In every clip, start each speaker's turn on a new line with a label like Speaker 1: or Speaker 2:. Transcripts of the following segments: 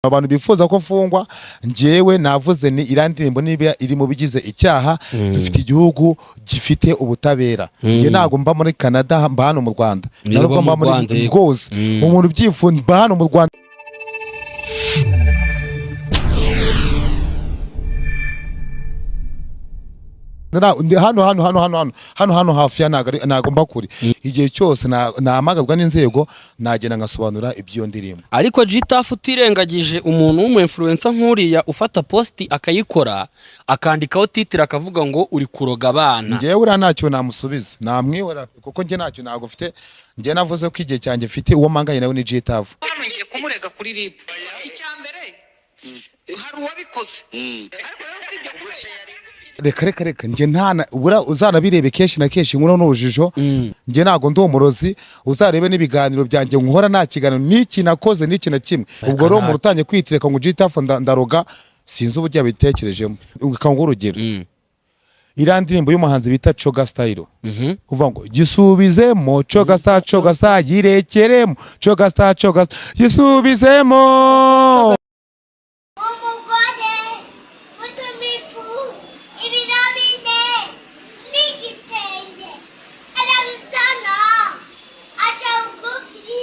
Speaker 1: Abantu bifuza ko mfungwa, njyewe navuze ni iriya ndirimbo niba iri mu bigize icyaha, dufite igihugu gifite ubutabera. Njye ntabwo mba muri Canada, mba hano mu Rwanda.
Speaker 2: Niba
Speaker 1: Ntabwo mba
Speaker 2: mu
Speaker 1: muri
Speaker 2: Rwanda, yego.
Speaker 1: rwose. Umuntu ubyifuza, mba hano mu Rwanda. Ndi hano hano hano hano hano hano hano hafi ya, ntabwo mba kure. Igihe cyose nahamagarwa n'inzego, nagenda ngasobanura iby'iyo ndirimbo.
Speaker 2: Ariko G-Taff, utirengagije umuntu w'umu influencer nk'uriya ufata post akayikora, akandikaho titre, akavuga ngo uri kuroga abana.
Speaker 1: Njyewe uriya ntacyo namusubiza, namwihora kuko njye ntacyo ntabwo mfite. Njye navuze ko igihe cyanjye mfite, uwo mpanganye nawe ni G-Taff.
Speaker 3: Hano ngiye kumurega kuri RIB. Icya mbere, hari uwabikoze, ariko rero usibye kubeshya.
Speaker 1: Reka reka reka, njye ntana ubura uzanabirebe kenshi na kenshi nkuru n'urujijo. Njye ntabwo ndi umurozi. Uzarebe n'ibiganiro byanjye nkora, nta kiganiro n'iki nakoze n'iki na kimwe. Ubwo rero umuntu utangiye kwitireka ngo G-Taff ndaroga, sinzi uburyo yabitekerejemo. Reka nguhe urugero. Iriya ndirimbo y'umuhanzi bita Coga Style, kuvuga ngo gisubizemo Coga Style, Coga Style yirekeremo, Coga Style, Coga Style gisubizemo.
Speaker 4: Umugore mutumifu ibiro 4 n'igitenge arabizana, aca bugufi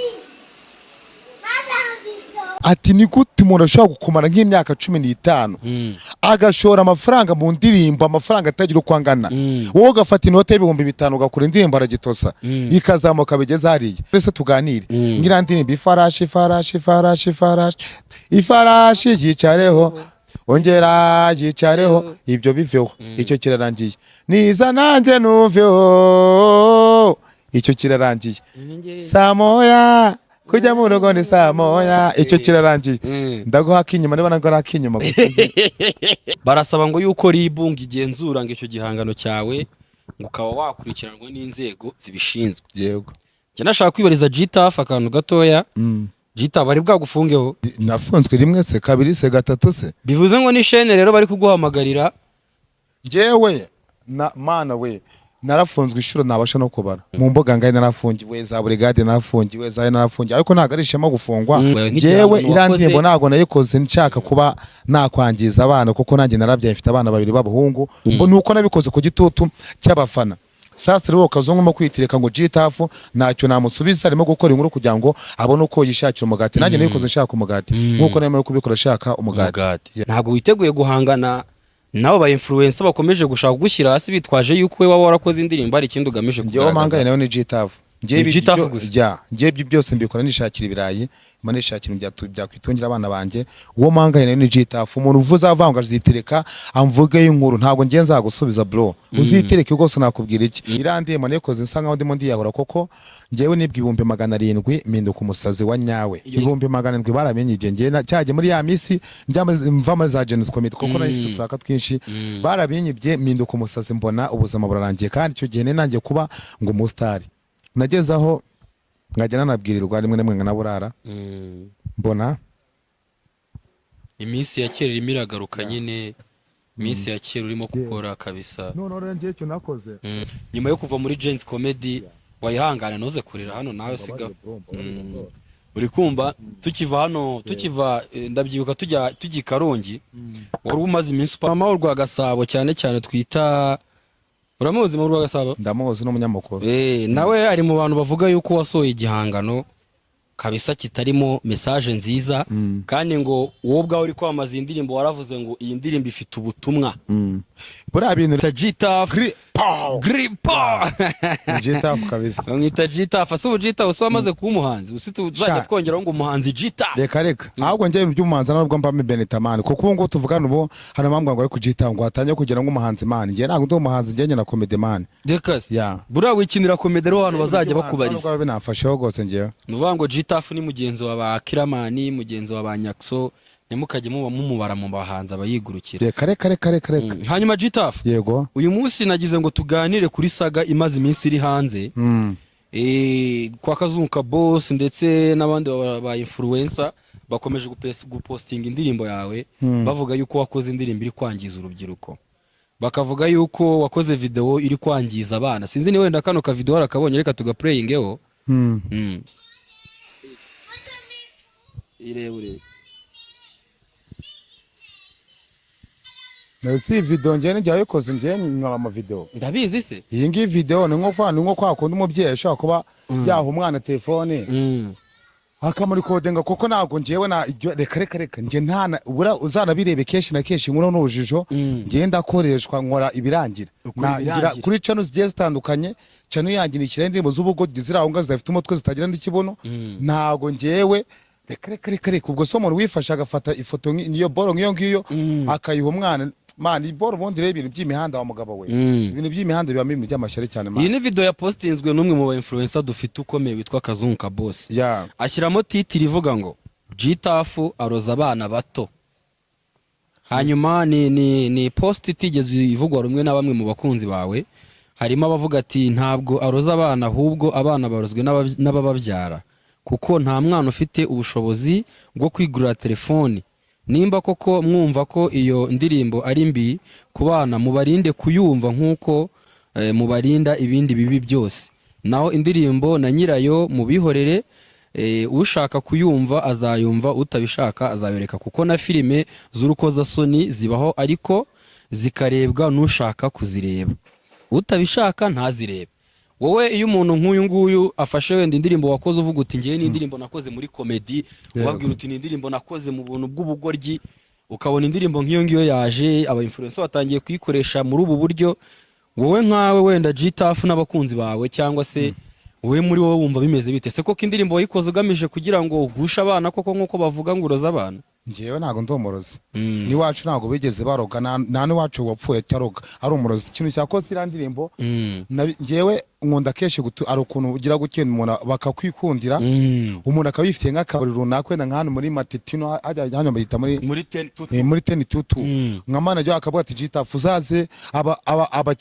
Speaker 4: maze arabisoma.
Speaker 1: Ati ni gute umuntu ashobora gukumara nk'imyaka 15, agashora amafaranga mu ndirimbo, amafaranga atagira uko angana, wowe ugafata inote y'ibihumbi 5 ugakora indirimbo aragitosa, ikazamuka bigeze hariya? Twese tuganire. Ngiriya ndirimbo, ifarashi, ifarashi, ifarashi, ifarashi, ifarashi yicareho, ongera yicareho, ibyo biveho, icyo kirarangiye. Niza nanjye numveho, icyo kirarangiye. Saa moya kujya mu rugo ni saa moya, icyo kirarangiye. Ndaguha akinyuma niba nabwo ari akinyuma gusa.
Speaker 2: Barasaba ngo yuko RIB ngo igenzura ngo icyo gihangano cyawe, ngo ukaba wakurikiranwa n'inzego zibishinzwe.
Speaker 1: Yego.
Speaker 2: Njye nashaka kwibariza G-Taff akantu gatoya. G-Taff, bari bwagufungeho?
Speaker 1: Nafunzwe rimwe se, kabiri se, gatatu se?
Speaker 2: Bivuze ngo ni shene rero bari kuguhamagarira.
Speaker 1: Njyewe na mana we, narafunzwe inshuro nabasha no kubara mu mbuga ngari. Narafungiwe za burigade, narafungiwe za, narafungiwe, ariko ntabwo ari ishema gufungwa.
Speaker 2: Nk'igihangano
Speaker 1: Njyewe iriya
Speaker 2: wakoze-
Speaker 1: ndirimbo ntabwo nayikoze nshaka kuba nakwangiza abana, kuko nanjye narabyaye, mfite abana babiri b'abahungu. Ngo ni uko nabikoze ku gitutu cy'abafana. Sasa rero kazungu mo kwitireka ngo G-Taff, ntacyo namusubiza. Arimo gukora inkuru kugira ngo abone uko yishakira umugati. Nanjye nayikoze nshaka umugati, nk'uko narimo kubikora nshaka umugati.
Speaker 2: Umugati. Ntabwo witeguye guhangana nabo ba influencer bakomeje gushaka kugushyira hasi, bitwaje yuko we waba warakoze indirimbo hari ikindi ugamije
Speaker 1: Njyewe mpanganye
Speaker 2: kugaragaza?
Speaker 1: nawe ni G-Taff. Njyewe
Speaker 2: Ni
Speaker 1: ibi
Speaker 2: G-Taff gusa?
Speaker 1: Jya, njyewe ibyo byose mbikora nishakira ibirayi, mba nishakira ibintu byakwitungira abana banjye. Uwo mpanganye nawe ni G-Taff. Umuntu uvuze avanga azitereka amvuge y'inkuru, ntabwo ngiye nzagusubiza bro. Uzitereke rwose, nakubwira iki? Iriya ndirimbo nayikoze nsa nkaho ndimo ndiyahura, koko njyewe nibwa 700,000, mpinduka umusazi wa nyawe. 700,000 baramenye ibyo. Njyewe cyajya muri ya misi njya mva muri za Gen-Z Comedy, kuko nari mfite uturaka twinshi, barabinyibye, mpinduka umusazi, mbona ubuzima burarangiye. Kandi icyo gihe nari nangiye kuba ngo umusitari, nageze aho nkajya nanabwirirwa rimwe na rimwe nkanaburara. Mbona
Speaker 2: Iminsi ya kera irimo iragaruka nyine, iminsi ya kera urimo gukora kabisa.
Speaker 1: Noneho rero njyewe icyo nakoze
Speaker 2: Nyuma yo kuva muri Gen-Z Comedy, wayihangane ntuze kurira hano nawe siga. Uri kumva, tukiva hano, tukiva ndabyibuka tujya i Karongi, wari umaze iminsi upama urwa Gasabo cyane cyane twita, uramuzi mu rwa Gasabo?
Speaker 1: Ndamuzi, n'umunyamakuru.
Speaker 2: Nawe ari mu bantu bavuga yuko wasohoye igihangano kabisa kitarimo message nziza, kandi ngo wowe ubwawe uri kwamamaza iyi ndirimbo waravuze ngo iyi ndirimbo ifite ubutumwa.
Speaker 1: Buriya bintu
Speaker 2: Bita G-Taff.
Speaker 1: Pow!
Speaker 2: Gripa.
Speaker 1: Ni G-Taff kabisa.
Speaker 2: Bamwita G-Taff. Ase ubu G-Taff usi wamaze kuba umuhanzi, usi tuzajya
Speaker 1: Sha.
Speaker 2: twongeraho ngo umuhanzi G-Taff?
Speaker 1: Reka reka, ahubwo njye ibintu by'umuhanzi nubwo mbamo Benita man, kuko ubu ngubu tuvugana ubu hari impamvu ngo ari ku G-Taff ngo hatangiye kugira ngo umuhanzi man. Njye ntabwo ndi umuhanzi, njye na comedy man.
Speaker 2: Reka se.
Speaker 1: Yeah.
Speaker 2: Buriya wikinira comedy rero, abantu bazajya bakubariza.
Speaker 1: Nubwo binamfasheho rwose njyewe.
Speaker 2: Ni ukuvuga ngo G-Taff ni mugenzi wa ba Kiramani, mugenzi wa ba Nyakso, ntimukajye muba mumubara mu bahanzi abayigurukira.
Speaker 1: Reka reka reka reka reka.
Speaker 2: Hanyuma G-Taff,
Speaker 1: Yego.
Speaker 2: uyu munsi nagize ngo tuganire kuri saga imaze iminsi iri hanze kwa Kazungu ka Boss ndetse n'abandi ba influencer bakomeje gupostinga indirimbo yawe, bavuga yuko wakoze indirimbo iri kwangiza urubyiruko, bakavuga yuko wakoze video iri kwangiza abana. Sinzi ni wenda kano ka video warakabonye, reka tugaplayingeho. Irebe urebe.
Speaker 1: Si video njyewe nijya wayikoze, njyewe nkora amavideo.
Speaker 2: Ndabizi se.
Speaker 1: Iyi ngiyi video ni nko kwa kundi umubyeyi ashobora kuba yaha umwana telefone akamurikodinga, kuko ntabwo njyewe na reka reka reka, njye nta bura uzanabirebe kenshi na kenshi inkuru n'urujijo. Njye ndakoreshwa, nkora ibirangira.
Speaker 2: Ukora ibirangira.
Speaker 1: Ngira kuri channel zigiye zitandukanye, channel yanjye nishyiraho indirimbo z'ubugoryi ziri aho ngaho zidafite umutwe, zitagira n'ikibuno. Ntabwo njyewe, reka reka reka reka. Ubwo se umuntu wifashe agafata ifoto niyo boro nk'iyo ngiyo akayiha umwana, man, boro ubundi rero ibintu by'imihanda wa mugabo we, ibintu by'imihanda bibamo ibintu by'amashyari cyane, man.
Speaker 2: Iyi ni video yapostinzwe n'umwe mu ba influencer dufite ukomeye witwa Kazungu Kabosi. Ashyiramo title ivuga ngo "G-Taff aroza abana bato". Hanyuma ni post itigeze ivugwa rumwe na bamwe mu bakunzi bawe. Harimo abavuga ati: "Ntabwo aroza abana, ahubwo abana barozwe n'abababyara, kuko nta mwana ufite ubushobozi bwo kwigurira telefoni. Nimba koko mwumva ko iyo ndirimbo ari mbi ku bana, mubarinde kuyumva nk'uko mubarinda ibindi bibi byose. Naho indirimbo na nyirayo mubihorere, ushaka kuyumva azayumva, utabishaka azabereka, kuko na filime z'urukozasoni zibaho ariko zikarebwa n'ushaka kuzireba, utabishaka ntazirebe." Wowe iyo umuntu nk'uyu nguyu afashe wenda indirimbo wakoze, uvuga uti: "Ngewe ni indirimbo nakoze muri comedy," ubabwira uti: "Ni indirimbo nakoze mu buntu bw'ubugoryi," ukabona indirimbo nk'iyo ngiyo yaje, aba influencer batangiye kuyikoresha muri ubu buryo, wowe nkawe wenda G-Taff n'abakunzi bawe, cyangwa se wowe muri wowe, wumva bimeze bite se koko? Indirimbo wayikoze ugamije kugira ngo ugushe abana koko nk'uko bavuga ngo uroze abana?
Speaker 1: Njyewe ntabwo ndi umurozi. N'iwacu ntabwo bigeze baroga, nta n'iwacu wapfuye ataroga ari umurozi. Ikintu cyakoze iriya ndirimbo, njyewe nkunda kenshi ari ukuntu ugira gukenda umuntu bakakwikundira, umuntu akaba yifitiye nk'akabari runaka, wenda nka hano muri Matetino, hajya hano bayita muri
Speaker 2: muri ten tutu.
Speaker 1: Muri teni tutu. Nka manager akavuga ati: "G-Taff, uzaze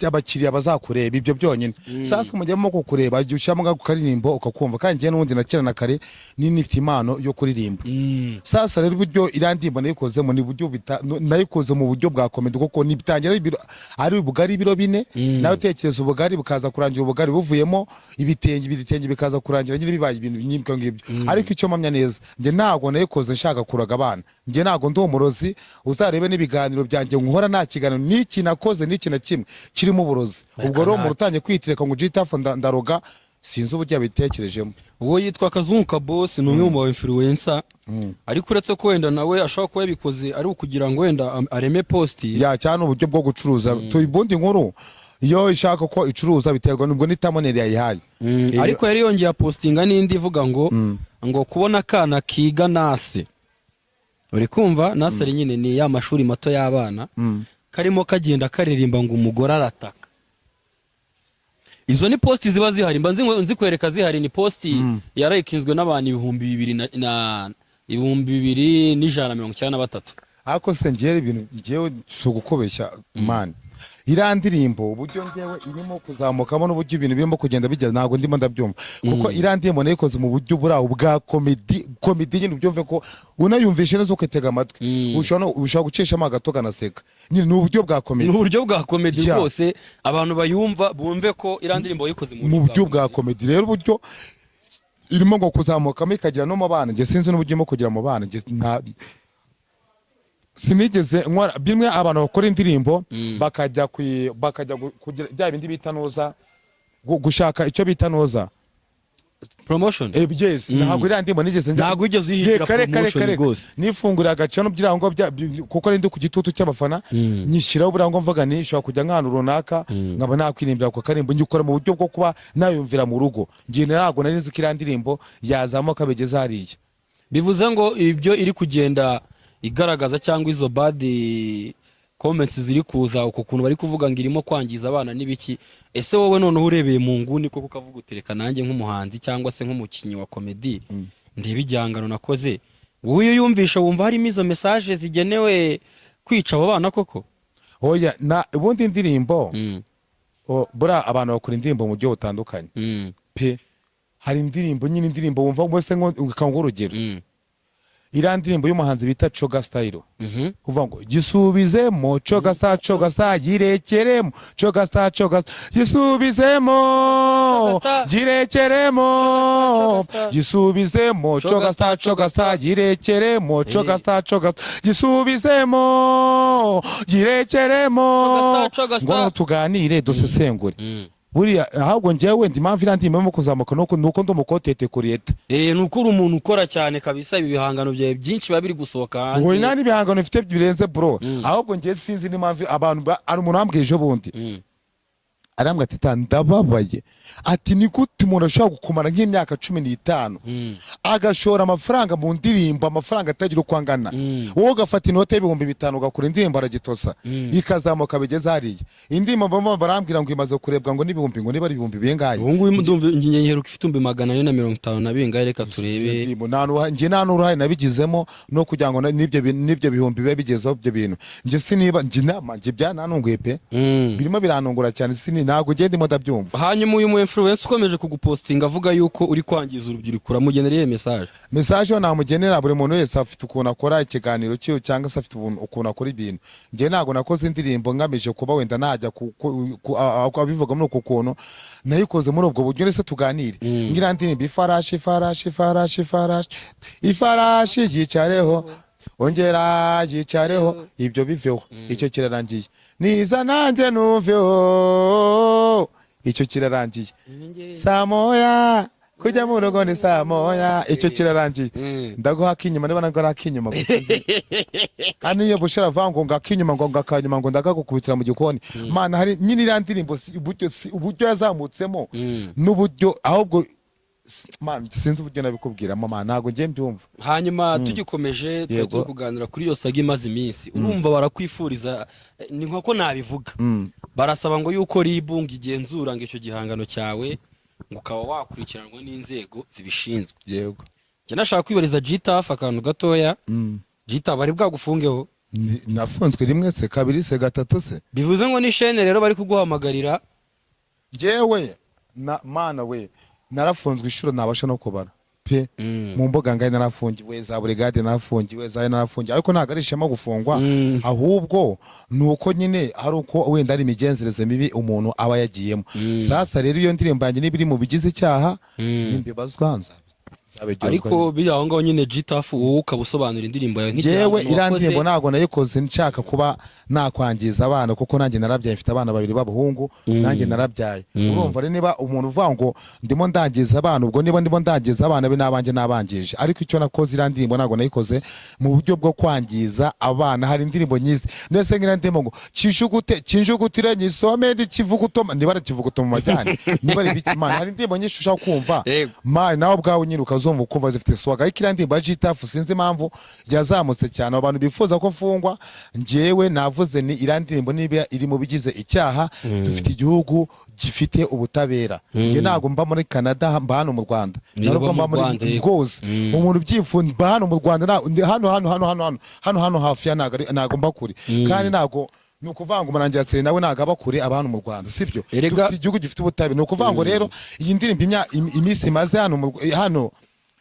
Speaker 1: abakiriya bazakureba." Ibyo byonyine. Sasa mujyamo kukureba, igihe ushyiramo nk'ako karirimbo ukakumva. Kandi njyewe n'ubundi na kera na kare ni nifite impano yo kuririmba. Sasa rero uburyo iriya ndirimbo nayikozemo ni uburyo nayikoze mu buryo bwa comedy, kuko nibitangira ari ubugari ibiro 4, nawe utekereza ubugari bukaza kurangira ubugari buvuyemo ibitenge, ibitenge bikaza kurangira nyine bibaye ibintu nk'ibyo ngibyo. Ariko icyo mpamya neza, njye ntabwo nayikoze nshaka kuraga abana. Njye ntabwo ndi umurozi. Uzarebe n'ibiganiro byanjye nkora, nta kiganiro n'iki nakoze n'iki na kimwe kirimo uburozi. Ubwo rero umuntu utangiye kwitireka ngo G-Taff ndaroga, sinzi uburyo yabitekerejemo.
Speaker 2: Uwo yitwa Kazungu Kabosi, ni umwe mu ba influencer, ariko uretse ko wenda nawe ashobora kuba yabikoze ari ukugira ngo wenda areme post.
Speaker 1: Ya, cyane uburyo bwo gucuruza. Ubundi inkuru iyo ishaka ko icuruza biterwa nubwo n'itamonial yayihaye.
Speaker 2: Ariko yari yongeye apostinga n'indi ivuga ngo kubona akana kiga nursery, uri kumva nursery nyine ni ya mashuri mato y'abana, karimo kagenda karirimba ngo "Umugore arataka". Izo ni post ziba zihari, mba nzikwereka zihari. Ni post yarayikinzwe n'abantu 2000 na 2193.
Speaker 1: Ariko se njyewe ibintu, njyewe si ugukubeshya man, iriya ndirimbo uburyo njyewe irimo kuzamukamo n'uburyo ibintu birimo kugenda bigera, ntabwo ndimo ndabyumva, kuko iriya ndirimbo nayikoze mu buryo buri aho bwa comedy. Comedy nyine ubyumve ko unayumvishe neza ukitega amatwi, ushobora gucishamo agato ukanaseka nyine. Ni uburyo bwa
Speaker 2: Ni
Speaker 1: comedy.
Speaker 2: uburyo bwa comedy. Rwose abantu bayumva bumve ko iriya ndirimbo wayikoze
Speaker 1: mu buryo bwa comedy. Rero uburyo irimo ngo kuzamukamo ikagera no mu bana, njye sinzi n'uburyo irimo kugera mu bana. Njye sinigeze nkora bimwe abantu bakora indirimbo bakajya kugira bya bindi bita noza, gushaka icyo bita noza.
Speaker 2: Promotion.
Speaker 1: Yes, ntabwo iriya ndirimbo nigeze
Speaker 2: Ntabwo wigeze uyihigira
Speaker 1: Reka, reka,
Speaker 2: promotion
Speaker 1: reka, reka.
Speaker 2: rwose.
Speaker 1: Nifungurira agacano by'irango kuko ari ndi ku gitutu cy'abafana, nyishyiraho buriya mvuga ni nshobora kujya nk'ahantu runaka nkaba nakwirimbira ako karimbo, ngikora mu buryo bwo kuba nayumvira mu rugo. Ngiye ntabwo nari nzi ko iriya ndirimbo yazamuka bigeze hariya.
Speaker 2: Bivuze ngo ibyo iri kugenda igaragaza cyangwa izo bad comments ziri kuza, uku kuntu bari kuvuga ngo irimo kwangiza abana n'ibiki, ese wowe noneho urebeye mu nguni koko ukavuga uti: "Reka nanjye nk'umuhanzi cyangwa se nk'umukinnyi wa comedy ndebe igihangano nakoze," wowe iyo yumvisha wumva harimo izo message zigenewe kwica abo bana koko?
Speaker 1: Oya, na ubundi indirimbo, buriya abantu bakora indirimbo mu buryo butandukanye pe. Hari indirimbo nyine, indirimbo wumva wese, nko nguhe urugero. Iriya ndirimbo y'umuhanzi bita Coga Style, kuvuga ngo gisubizemo Coga Style, Coga Style yirekeremo, Coga Style, Coga Style gisubizemo, girekeremo, gisubizemo Coga Style, Coga Style yirekeremo, Coga Style, Coga Style gisubizemo, girekeremo. Ngo tuganire, dusesengure buriya. Ahubwo njyewe wenda impamvu iriya ndirimbo irimo kuzamuka nuko ndi umu content creator.
Speaker 2: Ni uko uri umuntu ukora cyane kabisa. Ibi bihangano byawe byinshi biba biri gusohoka
Speaker 1: Ngo
Speaker 2: hanze.
Speaker 1: Nta n'ibihangano bifite birenze, bro. Ahubwo njye sinzi n'impamvu abantu hari umuntu wambwiye ejo bundi, arambwira ati: "Ta, ndababaye," ati: "Ni gute umuntu ashobora gukumara nk'imyaka 15, agashora amafaranga mu ndirimbo, amafaranga atagira uko angana, wowe ugafata inote y'ibihumbi 5 ugakora indirimbo aragitosa, ikazamuka bigeze hariya?" Indirimbo bamwe barambwira ngo imaze kurebwa ngo n'ibihumbi, ngo niba ari ibihumbi bingahe.
Speaker 2: Ubu ngubu ndumva ngiye nheruka ifite 450,000 na bingahe, reka turebe.
Speaker 1: Indirimbo njye nta n'uruhare nabigizemo no kugira ngo n'ibyo bihumbi bibe bigezeho. Ibyo bintu njye siniba, njye inama njye byananunguye pe. Birimo biranungura cyane, sini ntabwo njye ndimo ndabyumva.
Speaker 2: Hanyuma uyu mu influencer ukomeje kugupostinga avuga yuko uri kwangiza urubyiruko, uramugenera iyihe message?
Speaker 1: Message yo namugenera, buri muntu wese afite ukuntu akora ikiganiro cyiwe, cyangwa se afite ukuntu akora ibintu. Njye ntabwo nakoze indirimbo ngamije kuba wenda najya abivuga muri uku kuntu. Nayikoze muri ubwo buryo. Ndetse tuganire ngira ndirimbo: ifarashi, ifarashi, ifarashi, ifarashi, ifarashi yicareho, ongera yicareho. Ibyo biveho, icyo kirarangiye. Niza nanjye numveho, icyo kirarangiye. Saa moya kujya mu rugo ni saa moya, icyo kirarangiye. Ndaguha akinyuma, niba nabwo ari akinyuma gusa. Hano iyo bushara avuga ngo akinyuma, ngo akanyuma, ngo ndakagukubitira mu gikoni. Mana, hari nyine iriya ndirimbo, si uburyo yazamutsemo n'uburyo ahubwo man, sinzi uburyo nabikubwiramo, man, ntabwo ngiye mbyumva.
Speaker 2: Hanyuma tugikomeje, twari turi kuganira kuri iyo saga imaze iminsi. Urumva barakwifuriza, ni nkako nabivuga, barasaba ngo yuko RIB ngo igenzura ngo icyo gihangano cyawe, ngo ukaba wakurikiranwa n'inzego zibishinzwe.
Speaker 1: Yego.
Speaker 2: Njye nashaka kwibariza G-Taff akantu gatoya. G-Taff, bari bwagufungeho?
Speaker 1: Nafunzwe rimwe se, kabiri se, gatatu se?
Speaker 2: Bivuze ngo ni shene rero bari kuguhamagarira.
Speaker 1: Njyewe na mana we, narafunzwe inshuro ntabasha no kubara pe. Mu mbuga ngari narafungiwe, za burigade narafungiwe, za narafungiwe, ariko ntabwo ari ishema gufungwa. Ahubwo ni uko nyine hari uko wenda ari imigenzereze mibi umuntu aba yagiyemo. Sasa rero iyo ndirimbo yanjye niba iri mu bigize icyaha, nimbibazwa nzabiryozwa.
Speaker 2: Ariko biri aho ngaho nyine, G-Taff, wowe ukaba usobanura indirimbo yawe
Speaker 1: Njyewe
Speaker 2: nk'igihangano
Speaker 1: iriya
Speaker 2: wakoze.
Speaker 1: ndirimbo ntabwo nayikoze nshaka kuba nakwangiza abana, kuko nanjye narabyaye, mfite abana babiri b'abahungu. Nanjye narabyaye. Urumva rero, niba umuntu uvuga ngo ndimo ndangiza abana, ubwo niba ndimo ndangiza abana be n'abanjye nabangije. Ariko icyo nakoze, iriya ndirimbo ntabwo nayikoze mu buryo bwo kwangiza abana. Hari indirimbo nyizi ndetse nk'iriya ndirimbo ngo kinjugute, kinjugutire nyisome ndikivuguto, niba ari ikivuguto mu majyane, niba ari ibiki. Man, hari indirimbo nyinshi ushaka kumva. Man, nawe ubwawe nyine ukazumva, ukumva zifite swag. Ariko iriya ndirimbo ya G-Taff sinzi impamvu yazamutse cyane, abantu bifuza ko mfungwa. Njyewe navuze ni iriya ndirimbo niba iri mu bigize icyaha, dufite igihugu gifite ubutabera. Njye ntabwo mba muri Canada, mba hano mu Rwanda.
Speaker 2: Niba
Speaker 1: Ntabwo
Speaker 2: mu
Speaker 1: mba muri
Speaker 2: Rwanda, yego.
Speaker 1: rwose. Umuntu ubyifuza, mba hano mu Rwanda, ndi hano hano hano hano hano hano hano hafi ya, ntabwo mba kure. Kandi ntabwo ni ukuvuga ngo umurangira nawe ntabwo aba kure, aba hano mu Rwanda, sibyo? Dufite igihugu gifite ubutabera. Ni ukuvuga ngo rero iyi ndirimbo iminsi imaze hano hano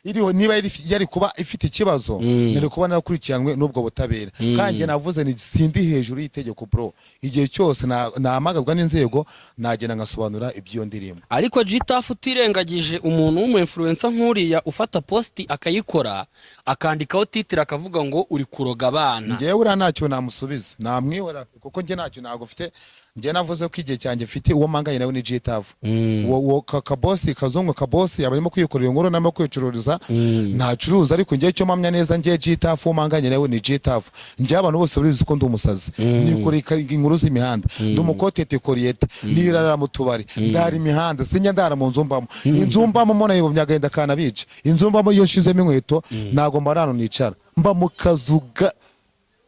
Speaker 1: iriho, niba yari kuba ifite ikibazo, nari kuba narakurikiranwe n'ubwo butabera. Kandi njye navuze ni sindi hejuru y'itegeko, bro. Igihe cyose nahamagarwa n'inzego, nagenda ngasobanura iby'iyo ndirimbo.
Speaker 2: Ariko G-Taff, utirengagije umuntu w'umu influencer nk'uriya ufata post akayikora, akandikaho titre, akavuga ngo uri kuroga abana.
Speaker 1: Njyewe uriya ntacyo namusubiza, namwihora, kuko njye ntacyo ntabwo mfite. Njye navuze ko igihe cyanjye mfite uwo mpanganye nawe ni G-Taff. Uwo kabosi, kazungu kabosi, yaba arimo kwikorera inkuru narimo kwicururiza, ntacuruza. Ariko njyewe icyo mpamya neza, njye G-Taff uwo mpanganye nawe ni G-Taff. Njyewe abantu bose barizi ko ndi umusazi, nikoreye inkuru z'imihanda, ndi umu content creator, nirara mu tubari, ndara imihanda, sinjya ndara mu nzu mbamo. Inzu mbamo mbona yibumye agahinda kanabica. Inzu mbamo iyo nshizemo inkweto ntabwo mba ahantu nicara, mba mu kazu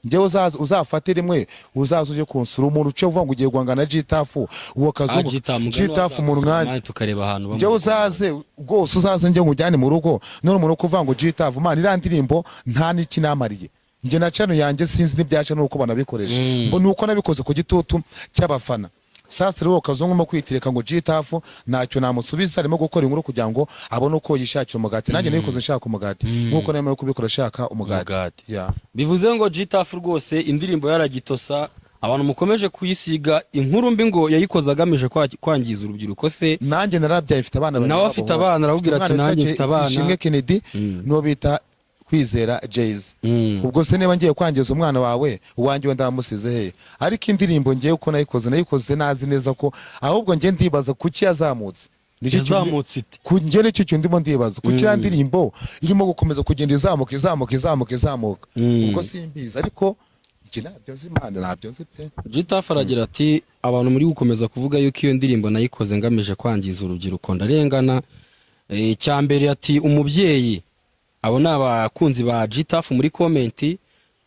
Speaker 1: njyewe uzafate rimwe, uzaza ujye kunsura. Umuntu uciye uvuga ngo ugiye guhangana na G-Taff, uwo kazungu G-Taff, umuntu nkanjye
Speaker 2: tukareba ahantu
Speaker 1: njyewe uzaze rwose, uzaze njye nkujyane mu rugo. None umuntu ukuvuga ngo G-Taff, man, iriya ndirimbo nta n'iki namariye njye na channel yanjye, sinzi n'ibyaca nuko banabikoresha, ngo ni uko nabikoze ku gitutu cy'abafana. Sasa rero Kazungu urimo kwitireka ngo G-Taff, ntacyo namusubiza. Arimo gukora inkuru kugira ngo abone uko yishakira umugati. Nanjye nayikoze nshaka umugati, nk'uko nawe kubikora ashaka umugati.
Speaker 2: Umugati.
Speaker 1: Yeah.
Speaker 2: Bivuze ngo G-Taff rwose, indirimbo yaragitosa, abantu mukomeje kuyisiga inkuru mbi ngo yayikoze agamije kwangiza urubyiruko se?
Speaker 1: Nanjye narabyaye, mfite abana babiri
Speaker 2: Nawe afite
Speaker 1: b'abahungu.
Speaker 2: abana, arakubwira
Speaker 1: Mfite
Speaker 2: ati,
Speaker 1: umwana
Speaker 2: "Nanjye
Speaker 1: witwa
Speaker 2: mfite abana."
Speaker 1: Ishimwe Kennedy, n'uwo bita Kwizera Jayz. Ubwo se niba ngiye kwangiza umwana wawe, uwanjye we ndamusize he? Ariko indirimbo ngiye uko nayikoze, nayikoze nazi neza ko ahubwo ngiye ndibaza kuki yazamutse. Nicyo
Speaker 2: Yazamutse ite?
Speaker 1: Njye nicyo kintu ndimo ndibaza, kuki iriya ndirimbo irimo gukomeza kugenda izamuka, izamuka, izamuka, izamuka. Ubwo simbizi, ariko njye ntabyo nzi, Imana ntabyo nzi pe.
Speaker 2: G-Taff aragira ati: "Abantu muri gukomeza kuvuga yuko iyo ndirimbo nayikoze ngamije kwangiza urubyiruko, ndarengana." Icya mbere, ati umubyeyi, abo ni abakunzi ba G-Taff muri comment,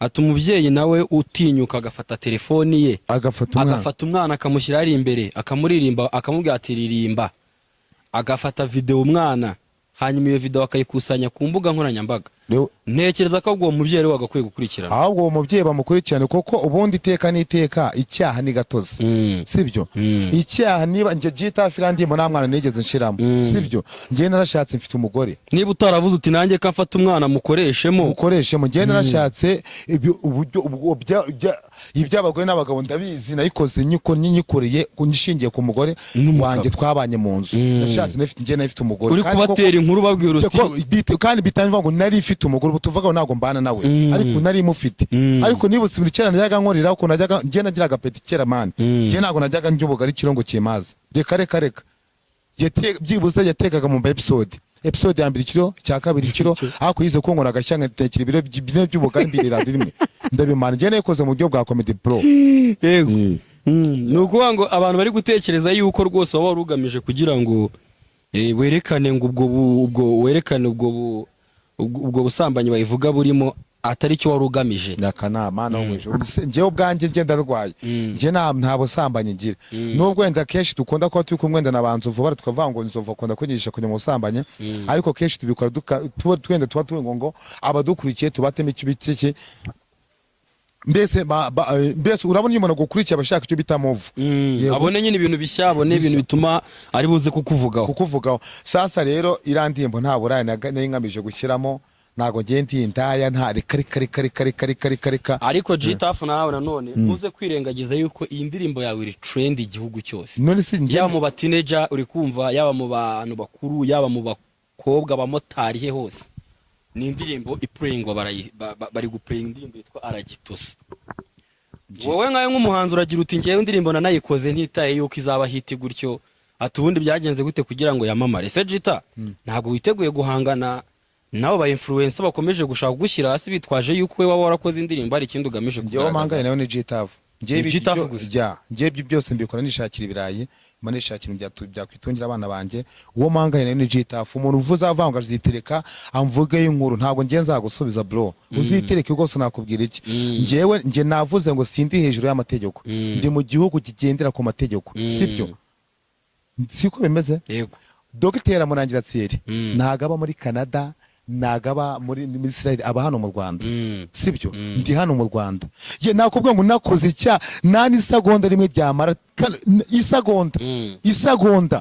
Speaker 2: ati umubyeyi nawe utinyuka agafata telefoni ye,
Speaker 1: agafata umwana,
Speaker 2: agafata umwana akamushyira ari imbere, akamuririmba, akamubwira ati: "Ririmba," agafata videwo umwana, hanyuma iyo videwo akayikusanya ku mbuga nkoranyambaga, ntekereza ko uwo mubyeyi ariwe wagakwiye gukurikirana.
Speaker 1: Ahubwo uwo mubyeyi bamukurikirane, kuko ubundi iteka n'iteka icyaha ni gatozi. Sibyo? Icyaha, niba njye G-Taff iriya ndirimbo nta mwana nigeze nshiramo. Sibyo? Njye narashatse, mfite umugore.
Speaker 2: Niba utaravuze uti: "Nanjye ko mfata umwana mukoreshemo."
Speaker 1: Mukoreshemo. Njye narashatse, ibyo uburyo ubwo iby'abagore n'abagabo ndabizi. Nayikoze nyikoreye nshingiye ku mugore
Speaker 2: N'umugabo.
Speaker 1: wanjye twabanye mu nzu. Nashatse njye nafite umugore.
Speaker 2: Uri
Speaker 1: Kandi
Speaker 2: kubatera inkuru babwira uti
Speaker 1: kandi bitangiye ngo nari mfite umugore, ubu tuvuga ngo ntabwo mbana nawe, ariko nari mufite. Ariko nibutse ibintu kera najyaga nkorera, ukuntu najyaga, njye nagiraga appétit kera, man. Njye ntabwo najyaga ndya ubugari kiro ngo kimaze. Reka, reka, reka. Byibuze yatekaga mu episode, episode ya mbere ikiro, icya kabiri ikiro, ariko yize ko nkora agashya nkatekera ibiro 4 by'ubugari, mbirira rimwe ndabimara. Njye nayikoze mu buryo bwa comedy, bro.
Speaker 2: Yego. Ni ukuvuga ngo abantu bari gutekereza yuko rwose waba wari ugamije kugira ngo werekane ngo ubwo werekane ubwo busambanyi bayivuga burimo, atari cyo wari ugamije.
Speaker 1: Akanama no mu ijuru. Njyewe ubwanjye njye ndarwaye. Njye nta busambanyi ngira, nubwo wenda kenshi dukunda kuba turi kumwe wenda na ba Nzovu, bara tukavuga ngo Nzovu akunda kwigisha kujya mu busambanyi, ariko kenshi tubikora tuba twenda tuba tuvuga ngo abadukurikiye tubateme icyo bitike mbese mbese urabona iyo umuntu agukurikiye aba ashaka icyo bita move. Yego.
Speaker 2: Abone nyine ibintu bishya, abone ibintu bituma ari buze kukuvugaho.
Speaker 1: Kukuvugaho. Sasa rero iriya ndirimbo nta buraya nari ngamije gushyiramo. Ntabwo ngiye ndi indaya, nta, reka, reka, reka, reka, reka, reka, reka, reka.
Speaker 2: Ariko G-Taff, nawe nanone ntuze kwirengagiza yuko iyi ndirimbo yawe iri trend igihugu cyose.
Speaker 1: None si njye?
Speaker 2: Yaba mu ba teenager uri kumva, yaba mu bantu bakuru, yaba mu bakobwa, abamotari, he hose ni indirimbo ipureyingwa, bari gupureyinga indirimbo yitwa "Aragitosa". Wowe nkawe nk'umuhanzi uragira uti: "Ngewe indirimbo nanayikoze ntitaye yuko izaba hit gutyo." Ati ubundi byagenze gute kugira ngo yamamare se? Jita, ntabwo witeguye guhangana nabo ba influencer bakomeje gushaka kugushyira hasi bitwaje yuko we waba warakoze indirimbo hari ikindi ugamije
Speaker 1: Njyewe
Speaker 2: kugaragaza?
Speaker 1: mpanganye nawe ni G-Taff. Njyewe
Speaker 2: Ni
Speaker 1: ibi
Speaker 2: G-Taff gusa?
Speaker 1: Jya, njyewe ibyo byose mbikora nishakira ibirayi, mba nishakira ibintu byakwitungira abana banjye. Uwo mpanganye nawe ni G-Taff. Umuntu uvuze avuga ngo azitereka amvugeyo inkuru, ntabwo ngiye nzagusubiza, bro. Uzitereke rwose, nakubwira iki? Njyewe njye navuze ngo sindi hejuru y'amategeko. Ndi mu gihugu kigendera ku mategeko. Sibyo? Siko bimeze?
Speaker 2: Yego.
Speaker 1: Dogiteri Murangira Thierry ntago aba muri Canada, ntago aba muri Israel, aba hano mu Rwanda. Sibyo? Ndi hano mu Rwanda. Ye nakubwira ngo nakoze icyaha nta n'isegonda rimwe ryamara isegonda, isegonda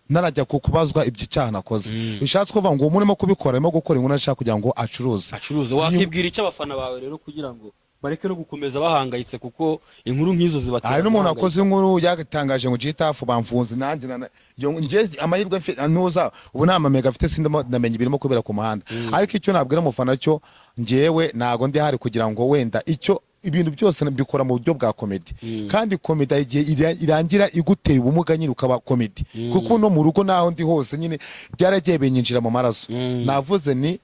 Speaker 1: narajya kubazwa ibyo cyaha nakoze. Bishatse kuvuga ngo uwo urimo kubikora arimo gukora inkuru ashaka kugira ngo acuruze.
Speaker 2: Acuruza. Wakibwira icyo abafana bawe rero kugira ngo bareke no gukomeza bahangayitse, kuko inkuru nk'izo zibatera
Speaker 1: Hari n'umuntu
Speaker 2: guhangayika?
Speaker 1: wakoze inkuru yatangaje ngo G-Taff bamfunze. Nanjye njye amahirwe mfite ntuza ubu nta mamega afite, sindimo ndamenya ibirimo kubera ku muhanda. Ariko icyo nabwira umufana cyo, njyewe ntago ndi hari kugira ngo wenda icyo, ibintu byose mbikora mu buryo bwa comedy, kandi comedy igihe irangira iguteye ubumuga nyine ukaba comedy, kuko no mu rugo naho ndi hose nyine byaragiye binyinjira mu maraso. Navuze ni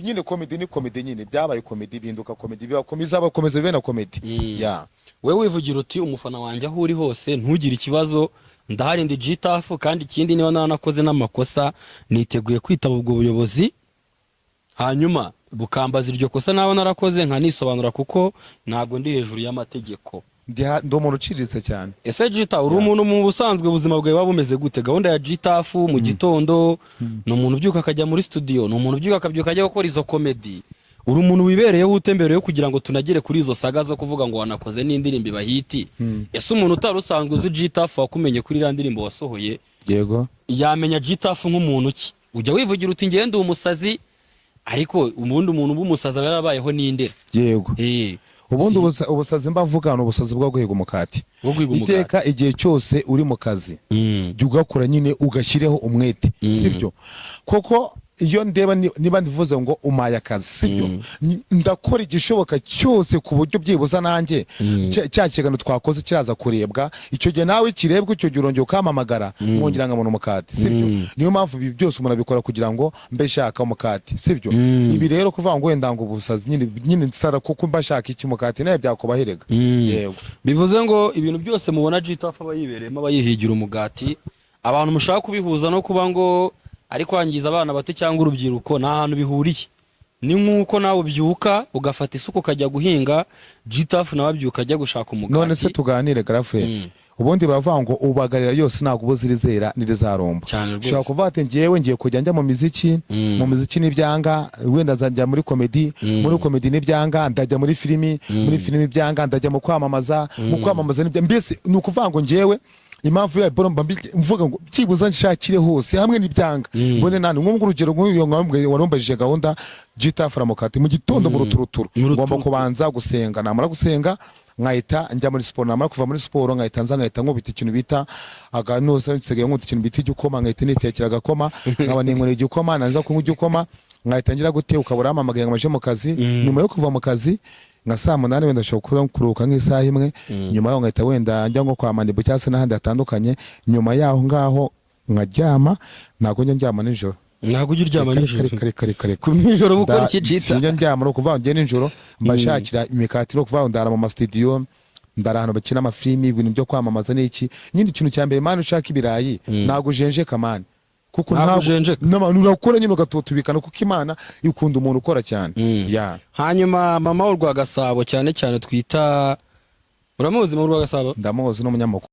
Speaker 1: nyine comedy ni comedy, nyine byabaye comedy, bihinduka comedy, biba comedy, izabakomeza bibe na comedy. Ya.
Speaker 2: Wowe wivugira uti: "Umufana wanjye aho uri hose ntugire ikibazo, ndahari, ndi G-Taff, kandi ikindi niba nanakoze n'amakosa niteguye kwitaba ubwo buyobozi, hanyuma bukambaza iryo kosa naba narakoze nkanisobanura, kuko ntabwo ndi hejuru y'amategeko."
Speaker 1: Ndi umuntu uciriritse cyane.
Speaker 2: Ese Jita, uri umuntu mu busanzwe ubuzima bwawe buba bumeze gute? Gahunda ya G-Taff mu gitondo, ni umuntu ubyuka akajya muri studio, ni umuntu ubyuka akabyuka ajya gukora izo comedy? Uri umuntu wibereyeho utembereyeho kugira ngo tunagere kuri izo saga zo kuvuga ngo wanakoze n'indirimbo iba hit. Ese umuntu utari usanzwe uzi G-Taff wakumenye kuri iriya ndirimbo wasohoye, yamenya G-Taff nk'umuntu ki? Ujya wivugira uti: "Ngende umusazi," ariko ubundi umuntu w'umusazi aba yarabayeho n'indera.
Speaker 1: Ubundi ubusazi mba mvuga ni ubusazi bwo guhiga umukati.
Speaker 2: Bwo guhiga umugati.
Speaker 1: Iteka igihe cyose uri mu kazi, jya ugakora nyine, ugashyireho umwete, sibyo? Kuko iyo ndeba niba ndivuze ngo umaye akazi, sibyo, ndakora igishoboka cyose ku buryo byibuza nanjye cya kiganiro twakoze kiraza kurebwa. Icyo gihe nawe kirebwa, icyo gihe urongera ukampamagara, mwongera nkabona umukati, sibyo? Niyo mpamvu ibi byose umuntu abikora kugira ngo mbe shaka umukati, sibyo? Ibi rero kuvuga ngo wenda ngo ubusazi nyine nsara kuko mba shaka iki? Mukati nawe byakubaherega. Yego.
Speaker 2: Bivuze ngo ibintu byose mubona G-Taff aba yibereyemo, aba yihigira umugati. Abantu mushaka kubihuza no kuba ngo ari kwangiza abana bato cyangwa urubyiruko, nta hantu bihuriye. Ni nk'uko nawe ubyuka ugafata isuka ukajya guhinga, G-Taff nawe abyuka ajya gushaka umugati.
Speaker 1: None se tuganire, garafure. Ubundi baravuga ngo ubagarira yose ntabwo uba zirizera n'irizarumba.
Speaker 2: Cyane rwose.
Speaker 1: Ushobora kuvuga ati: "Ngewe ngiye kujya njya mu miziki, mu miziki n'ibyanga wenda nzajya muri comedy, muri comedy n'ibyanga ndajya muri filimi, muri filimi ibyanga ndajya mu kwamamaza, mu kwamamaza n'ibya." Mbese ni ukuvuga ngo ngewe impamvu ya boro mba mvuga ngo byibuze nshakire hose hamwe n'ibyanga mbone nani. Nk'ubwo urugero nk'uyu warumbajije gahunda, G-Taff Ramukati mu gitondo mu ruturuturu
Speaker 2: Mu
Speaker 1: ngomba
Speaker 2: ruturuturu.
Speaker 1: kubanza gusenga, namara gusenga nkahita njya muri siporo, namara kuva muri siporo nkahita nza nkahita nkubita ikintu bita aganusa, nsigaye nkubita ikintu bita igikoma, nkahita nitekera agakoma, nkaba ninywera igikoma. Nanza kunywa igikoma nkahita ngira gute? Ukaba urampamagaye ngo maje mu kazi. Nyuma yo kuva mu kazi nka saa 8, wenda nshobora kuba kuruhuka nk'isaha imwe. Nyuma yaho nkahita wenda njya nko kwa Manibu cyangwa se n'ahandi hatandukanye. Nyuma yaho ngaho nkaryama. Ntabwo njya ndyama nijoro.
Speaker 2: Ntabwo ujya uryama
Speaker 1: Kare,
Speaker 2: nijoro?
Speaker 1: kare, kare, kare.
Speaker 2: Ku nijoro uba ukora iki, G-Taff?
Speaker 1: Sinjya ndyama. Ni ukuvuga ngo njye nijoro mba nshakira imikati, ni ukuvuga ngo ndara mu masitidiyo, ndara ahantu bakina amafilimi, ibintu byo kwamamaza n'iki nyine. Ikintu cya mbere, man, ushaka ibirayi ntabwo ujenjeka, man, kuko
Speaker 2: Ntabwo ujenjeka.
Speaker 1: N'abantu urakora nyine ugatutubikana, kuko Imana ikunda umuntu ukora cyane ya.
Speaker 2: Hanyuma mama w'u Rwagasabo cyane cyane twita, uramuzi mu Rwagasabo?
Speaker 1: Ndamuzi, n'umunyamakuru.